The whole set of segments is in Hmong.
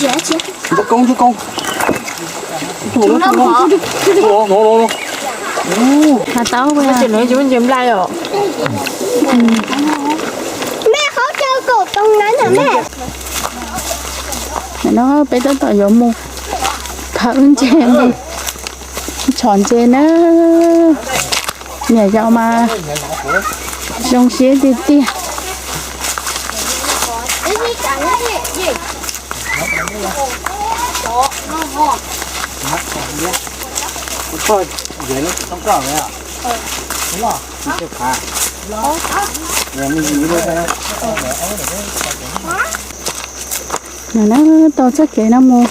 Ntsuj koob, ntsuj koob. Tus no, tus no, tus no, tus no. Hav taub. Tus no ces nws tsis muaj ntses nplai os. Mej, qhov chaw kaum toos na mej. No peb tab tom yuav mus thawb ntses, tshov ntses na. Niam yau mas zoo siab tiag tiag. Tau txoj kev no mus,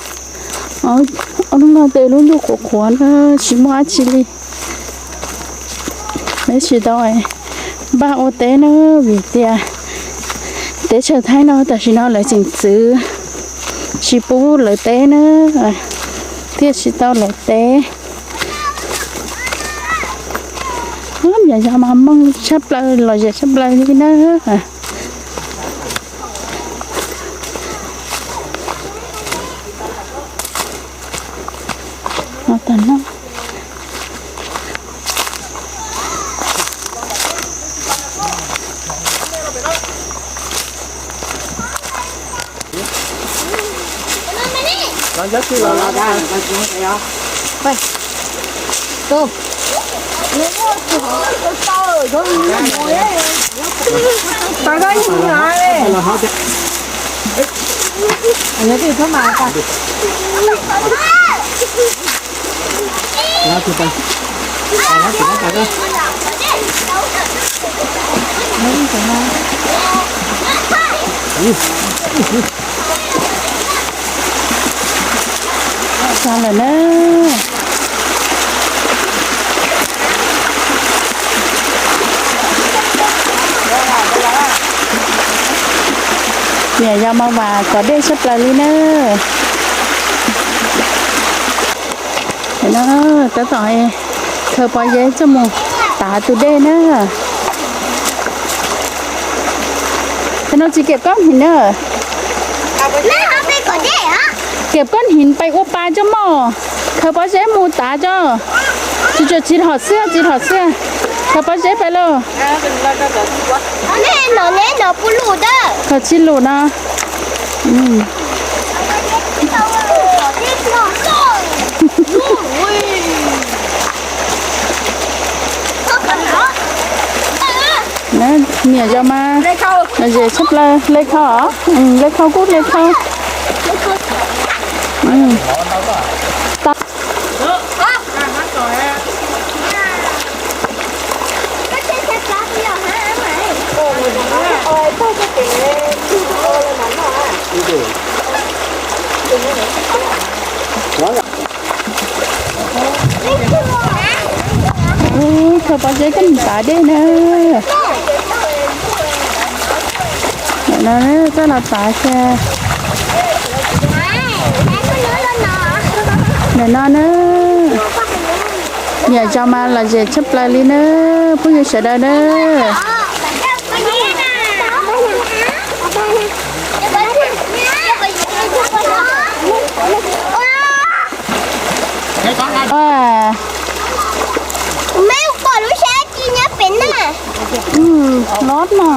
ob lub no tes lub ntuj qhuav qhuav na, tsis muaj dab tsi li. Peb tsis tau npaj ua teb na, vim tias teb chaws Thaib no tam sim no lawv tseem txwv, tsis pub lawv teb na, thiaj tsis tau lawv teb. Niam yau mas mooj tshaj plaws, lom zem tshaj plaws li na. Xa lawm na. Niam yau mas vam kov dej tshaj plaws li na. No tab tom khaws pob zeb coj mus tav tus dej na. Cov no tsis keb koob hniv na. Keb koob hniv pais ua pa coj mog. Khaws pob zeb mus tav coj. Tsis tsis tsis hom xwb, tsis hom xwb. Khaws pob zeb pais lauj. Khaws tsis lus no. Niam yau mas lom zem tshaj plaws, le khau, le khau kuj le khau. Khaws pob zeb coj mus tav dej na. Nim no coj los tav kiag. Nim no na, niam yau mas lom zem tshaj plaws li na, phooj ywg sawv daws na. Mej pom lub sab ci nyob pem na. Lob no.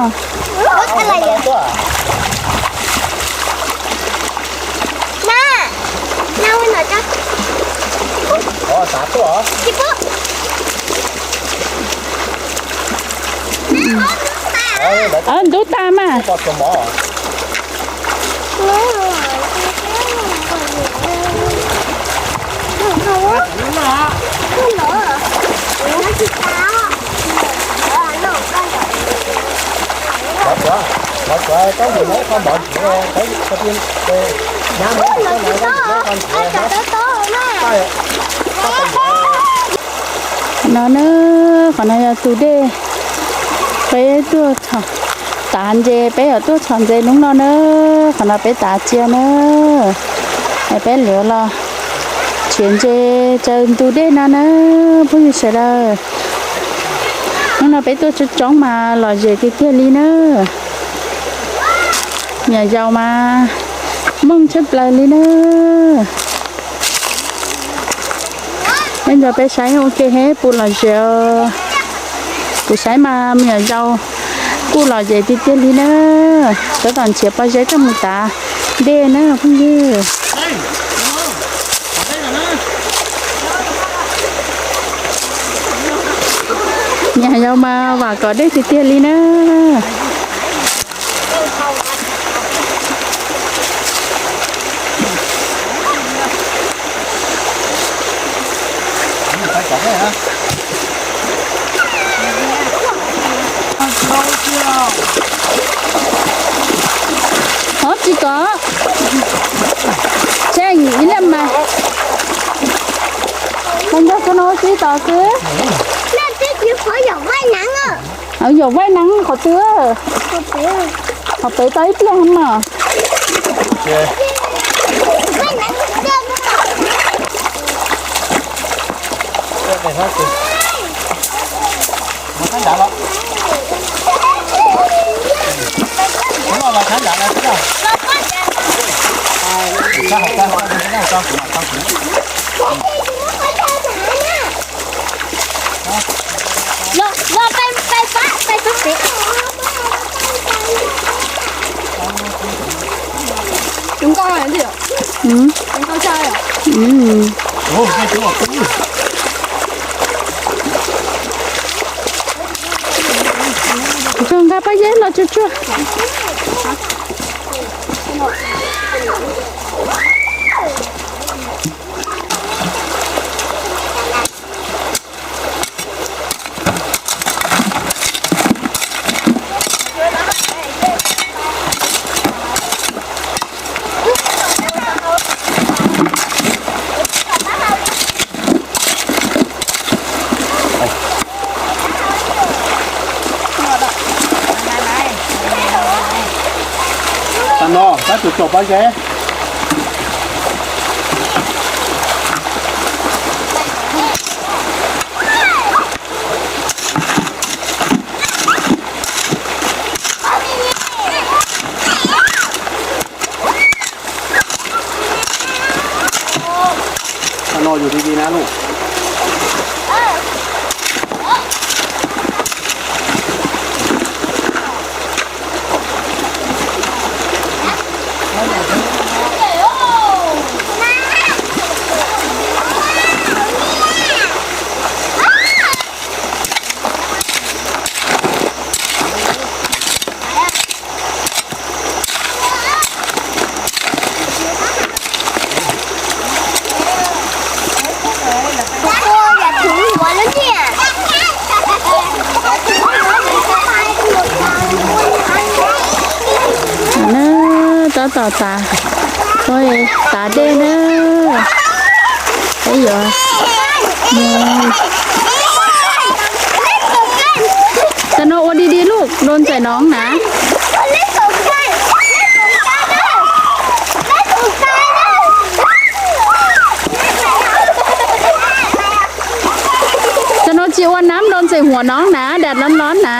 Na, na ua no tso. Ntub tag mas. No na, qhov no yog tus dej peb tuaj tav ntses, peb yuav tuaj tshov ntses hnub no na. Qhov no peb tav cia na, peb yuav los tshiav ntses raws tus dej no na, phooj ywg sawv daws. Hnub no peb tuaj tsoob tsoob mas lom zem tiag tiag li na. Niam yau mas Mooj tshaj plaws li na. Nyob ntawm peb saib ua ke he puv lom zem. Kuv saib mas me nyuam yaus kuj lom zem tiag tiag li na. Tab tom nrhiav pob zeb coj mus tav dej na phooj ywg. Me nyuam yaus mas vam kom dej tiag tiag li na. Hov tsis kom. Tseg ib leeg mas. Mas nrog koj no sib tod xwb. Yog vaij neeb qhov twg? Qhov pem tau ib pliag mas. Los, los, peb, peb pab, peb pab pem. Cov nkauj, cov nkauj tshaj. Tsuag nqa pob zeb los tsuag tsuag. Tam no tab tus tsom pob zeb. Tam no yus di di na lus. Na, tab tom tav, tav dej na. Peb yuav mus. Tam no ua di di lus, nroo ntxawm nov na. Tam no tsis ua nab, nroo ntxawm huam nov na, dam lov lov na.